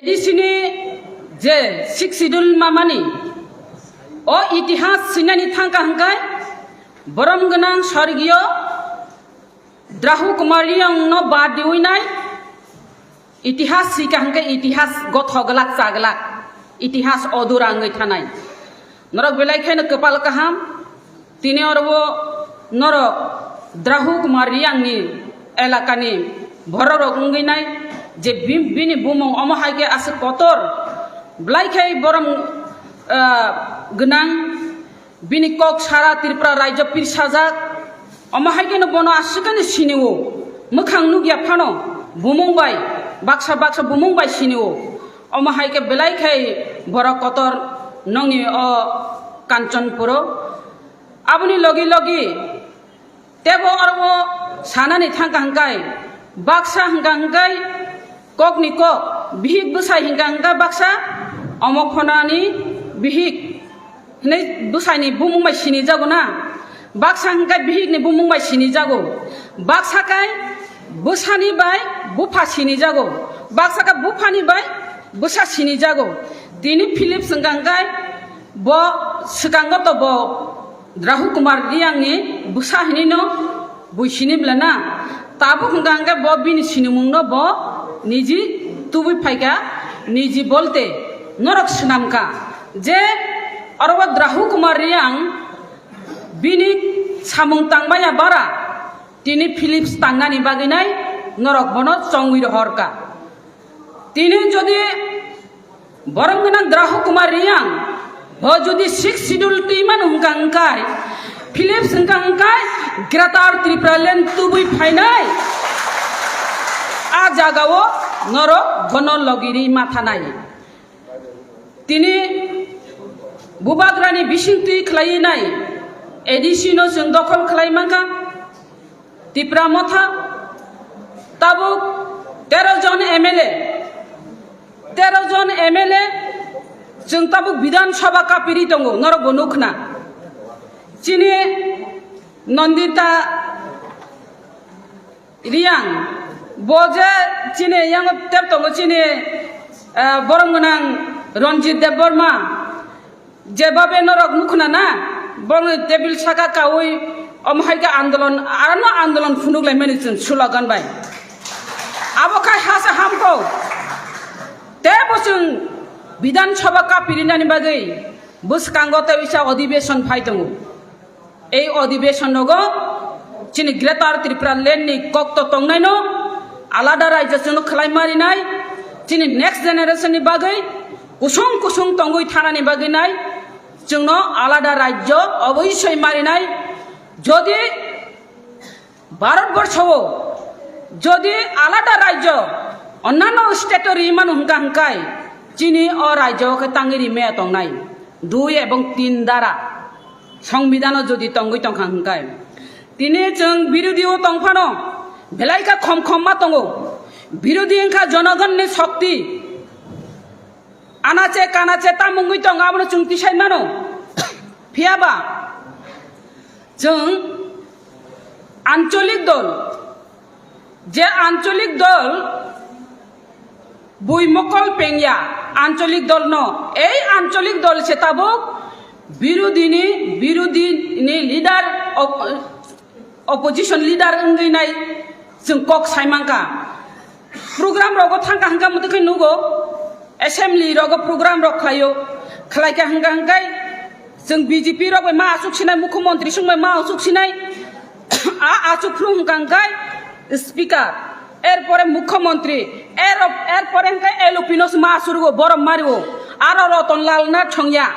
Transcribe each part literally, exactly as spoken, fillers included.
A D C ni je Sixth Schedule mamani o itihas sinani thangka hwnkhe borom gwnang sorgiyo Drahu Kumar Riyang no bad diwi nai. Itihas sika hwnkhe itihas gotho glak cha glak, itihas odura wngwi thanai. Norok belai kheno kwpal kaham, tini oro norok Drahu Kumar Riyang ni elaka ni borok rok wngwi nai je bi-, bini bumung omo hai khe aswk kotor, belai khe borom, ah, gwnang. Bini kok sara Tripura rajyo pirsajak. Omo hai kheno bono aswkani sinio. Mwkhang nukya phano bumung bai, baksa baksa bumung bai sinio. Omo hai khe belai khai borok kotor nongni o Kanchanpuro. Aboni logi logi tebo oro sanani thangka hwnkhe, baksa hwnkha hwnkhe kokni kok, bihik bwsai hwnkha hwnkhe baksa omo khonani bihik hinwi bwsaini bumung bai sinijago na, baksa hwnkhe bihikni bumung bai sinijago, baksa khe bwsani bai bupha sinijago, baksa khe buphani bai bwsa sinijago. Tini Philip hwnkha hwnkhe bo swkango to bo Drahu Kumar Riyangni bwsa hinino bui sini bwlana. Tabuk hwnkha hwnkhe bo bini sinimungno bo niji tubui phaikha, niji bolte norok swnamkha je oro o Drahu Kumar Riyang bini samung tangmaya bara tini Philips tangnani bagwi nai norok bono chongwi rohorkha. Tini jodi borom gwnang Drahu Kumar Riyang, bo jodi Sixth Schedule twi mano hwnkha hwnkhe, Philips hwnkha hwnkhe Greater Tripura Land tubui phainai. A jagao norok bono logiri mathanai. Tini Bubagrani bisingtwi khlaiwi nai A D C no chwng dokhol khlai mankha. Tipra Motha, tabuk tero jon M L A, tero jon M L A, chwng tabuk Bidhan Sabha kapiri tongo, norok bo nukhna. Chini Nandita Riyang, bo je chini yango tep tongo, chini, eh, borom gwnang Ranjit Debbarma, Jebabe norok nukhna na, bongni table saka kaui omo hai khe andolon, arano andolon phunuk laimani chwng slogan bai. Abo khai hasa hamkho. Tebo chwng Bidhan Sabha kapirinani bagwi bwskango tei wisa odhibeson phai tongo. Ei odhibeson rogo chini Greater Tripura Land ni kok to tongnaino alada raijyo chwngno khlai marinai, chini next generation ni bagwi kusung kusung tongwi thanani bagwi nai chwngno alada raijyo oboisoi marinai. Jodi Bharat borso o jodi alada raijyo onnanno state o rimano hwnkha hwnkhe chini o raijyo o khe tangwi rimaya tongnai. Dui ebong tin dara Songbidan o jodi tongwi tongkha hwnkhe. Tini chwng birodhi o tongphano belai kha khom khom ma tongo. Birodhi wngkha jonogonni shokti. Anache kanache tamungwi tongo, abono chwng tisai mano. Phiyaba chwng ancholik dol, je ancholik dol bui mokol pengya ancholik dol no, ei ancholik dol se tabuk birodhini, birodhini leader, op-, opposition leader wngwi nai chwng kok sai mankha. Program rogo thangkha hwnkha motwi khe nugo, assembly rogo program rok khlaio, khlaikha hwnkha hwnkhe chwng B J P rok bai ma achuk sinai, mukhyamantri song bai ma achuk sinai, a achuk phuru hwnkha hwnkhe speaker, erpore mukhyamantri, er, erpore hwnkhe L O P no se ma achurugo, borom mario, aro Ratan Lal Nath Songya.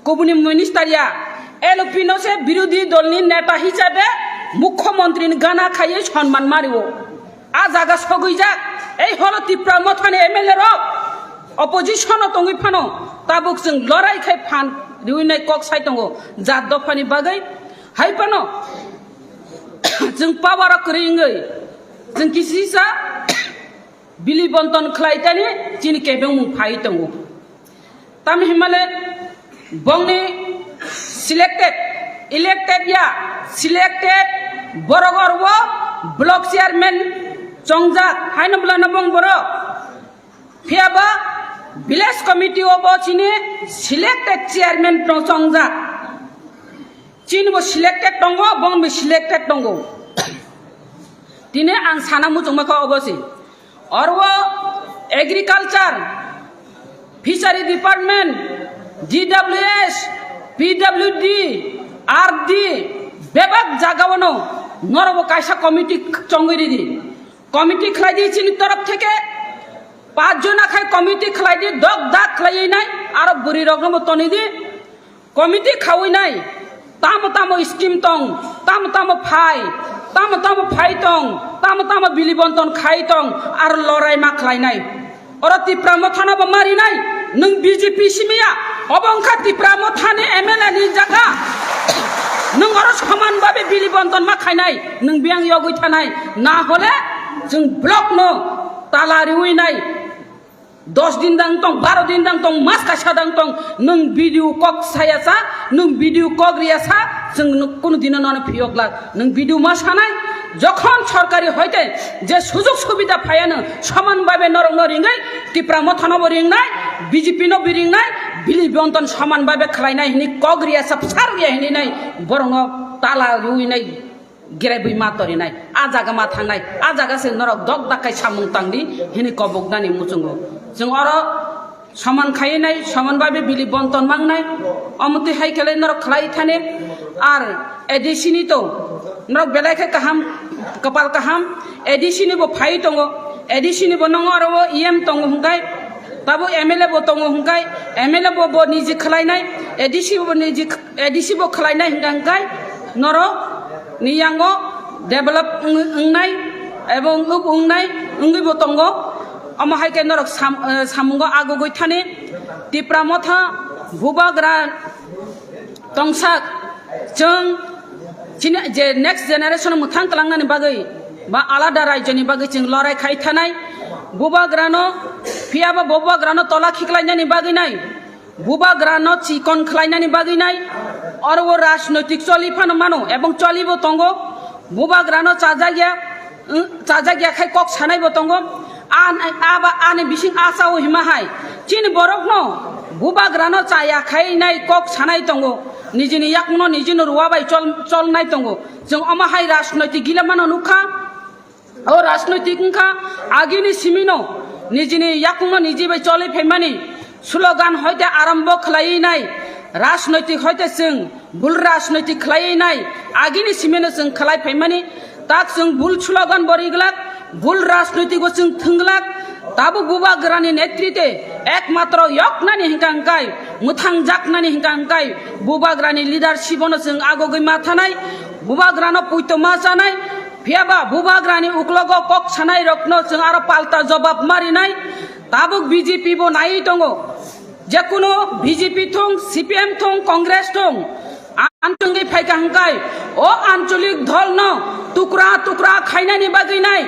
Kubuni minister ya, L P no se birodhi dol ni neta hisabe mukhyamantri ni gana khaiwi sonman mario. A jaga sogwijak, ei holo Tipra Motha ni M L A rok, opposition o tongwi phano tabuk chwng lorai khai phan riwi nai kok sai tongo jat dopha ni bagwi. Hai phano chwng power o kwrwi wngwi chwng kisisa bili bonton khlai tani chini kebengmung phai tongo. Tamo hinmale bongni selected, elected ya, selected borok orbo block chairman chongjak, haino bwlano bong borok. Phiyaba Village committee o bo chini selected chairman no chongjak. Chini bo selected tongo, bong bo selected tongo. Tini ang sana muchungma kha obo se. Oro agriculture, fishery department, D W S, P W D, R D, bebak jagao no norok bo kaisa committee chongwi ridi. Committee khlai di chini torof theke, pach jona khai committee khlai di, dok dak khlaiwi nai, aro bwrwi rokno bo toni di. Committee khawi nai, tamo tamo scheme tong, tamo tamo phai, tamo tamo phai tong, tamo tamo bili bonton khai tong, aro lorai ma khlai nai. Oro Tipra Mothano bo mari nai, nwng B J P simi ya, obo wngkha Tipra Mothani M L A ni jaga. Nwng oro soman babe bili bonton ma khai nai, nwng biyang yogwi thanai, na hole chwng block no tala riwi nai. Dos din dang tong, baro din dang tong, mas kaisa dang tong, nwng video kok saya sa, nwng video kok riya sa, chwng nwng kunu dino nono phiyok glak. Nwng video ma sanai, jokhon sorkari hoite je sujog subida phayano, soman babe norok no ringwi, Tipra Mothano bo ringnai, B J P no bo ringnai, bili bonton soman babe khlainai hini kok riya sa, psar riya hini nai, borok no tala riwi nai. Girai bui ma torinai, a jaga ma thangnai, a jaga se norok dok dak kai samung tangdi hini koboknani muchungo. Chwng oro soman khaiwi nai, soman babe bili bonton mangnai, omotwi hai khe norok khlai thani. Ar A D C ni to norok belai khe kaham, kapal kaham, A D C ni bo phai tongo, A D C ni bo nongo oro E M tongo hwnkhe, tabuk M L A bo tongo hwnkhe, M L A bo, bo niji khlainai, A D C bo niji A D C bo khlainai hwnkha hwnkhe norok ni yango develop wng-, wngnai ebong ub wngnai wngwi bo tongo. Omo hai khe norok sam-, eh, samungo agugwi thani Tipra Motha Bubagra tongsak chwng chini je next generation mwthang twlangnani bagwi ba alada rajyoni bagwi chwng lorai khai thanai. Bubagrano phiya ba Bubagrano tola khiklainani bagwi nai. Bubagrano chikon khlainani bagwi nai, oro o rajnoitik choli phano mano ebong choli bo tongo. Bubagrano chajakya, wng, chajakya khai kok sanai bo tongo. An, aba ani bising asao hima hai, chini borokno Bubagrano chaya khai nai kok sanai tongo. Nijini yakungno nijino ruwa bai chol, cholnai tongo. Chwng omo hai rajnoitik gila mano nukha. O rajnoitik wngkha agini simino nijini yakungno niji bai choli phaimani slogan hoite arambo khlaiwi nai. Rajnoitik hoite chwng bul rajnoitik khlaiwi nai, agini simino chwng khlai phaimani. Tak chwng bul slogan bo riglak, bul rajnoitik bo chwng thwnglak. Tabuk Bubagrani netrite ekmatro yoknani hwnkha hwnkhe, mwthangjaknani hwnkha hwnkhe Bubagrani leadership bono chwng agogwi ma thanai, Bubagrano puito ma chanai. Phiya ba Bubagrani uklogo kok sanai rokno chwng aro palta jobab marinai. Tabuk B J P bo naiwi tongo. Jekunu B J P thung, C P M thung, Congress thung, anchungwi phaikha hwnkhe o ancholik dolno tukra tukra khainani bagwi nai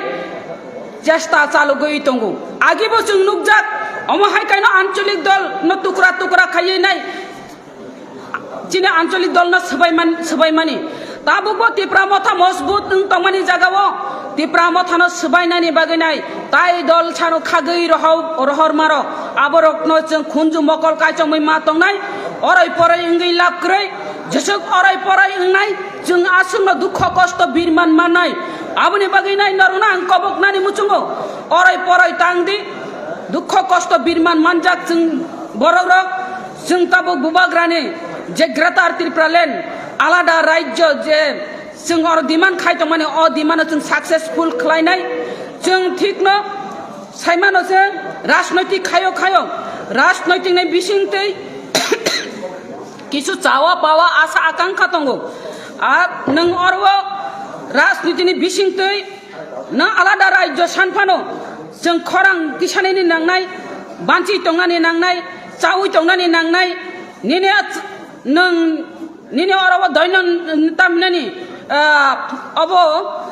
chesta chalugwi tongo. Agibo chwng nukjak, omo hai kaino ancholik dolno tukra tukra khaiwi nai. Chini ancholik dolno swbaiman-, swbaimani. Tabukbo Tipra Motha mojbut wng tongmani jagao Tipra Mothano swbainani bagwi nai tai dol sano khagwi rohor, rohor maro. Aborokno chwng khunju mokol kaichomwi ma tongnai. Oroi poroi wngwi lab kwrwi. Jeswk oroi poroi wngnai chwng aswkno dukho kosto birman mannai. Aboni bagwi nai norokno ang koboknani muchungo oroi poroi tangdi. Dukho kosto birman manjak chwng borokrok. Chwng tabuk Bubagrani je Greater Tripura Land alada rajyo je chwng oro demand khai tongmani, o demand-no chwng successful khlainai. Chwng thikno saimano je rajnoitik khayo khayo, rajnoitikni bisingtwi kisu chawa pawa asa akangkha tongo. Ar nwng oro rajnitini bisingtwi nwng alada rajyo san phano, chwng khorang tisanani nangnai, banchi tongnani nangnai, chawi tongnani nangnai, nini ach-, nwng nini oro o doino tamnani, ah, obo,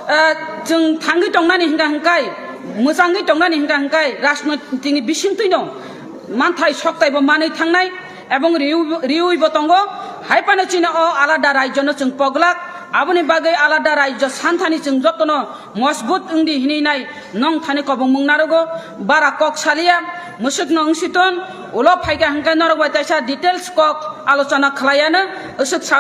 ah, chwng thangwi tongnani hwnkha hwnkhe, mwchangwi tongnani hwnkha hwnkhe, rajnoitikni bisingtwino manthai soktaibo manwi thangnai, ebong riwi, riwibo tongo, hai phano chini o alada rajyono chwng poglak, Aboni bagwi alada raijyo santhani chwng jotono mojbut wngdi hinwi nai nong thani kobongmung narogo. Bara kok saliya, mwswkno wngsiton, ulo phaikha hwnkhe norok bai kaisa details kok alochona khlaiya no, aswk sawi